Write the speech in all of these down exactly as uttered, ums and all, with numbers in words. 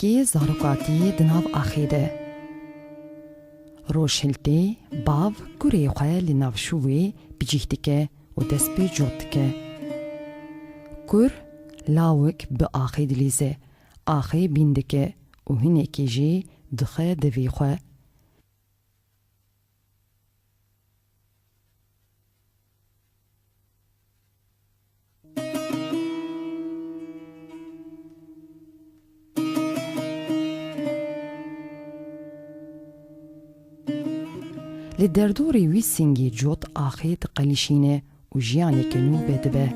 Kê zarokatiyê di nav axê de. Rojhiltê, bav, kurê xwe li nav şûvê bi cih dike û dest pê cot dike. Kur, lawik bi axê dilîze, axê bîn dike û hinekî jî dixe devê xwe. Li derdorê wî singê cot axê diqelişîne û jiyaneke nû vedibe.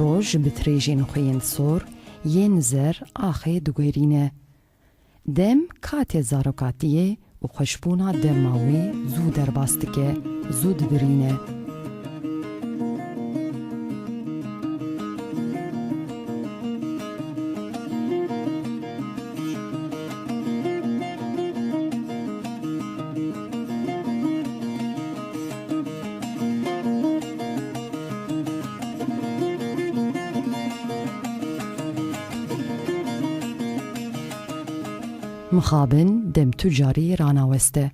Roj bi dirêjên xwe yên sor, yên zer axê diguherîne. Dem katê zarokatiyê û xweşbûna dema wê zû derbas dike, zû dibirîne. Mixabin dem tu carî ranaweste.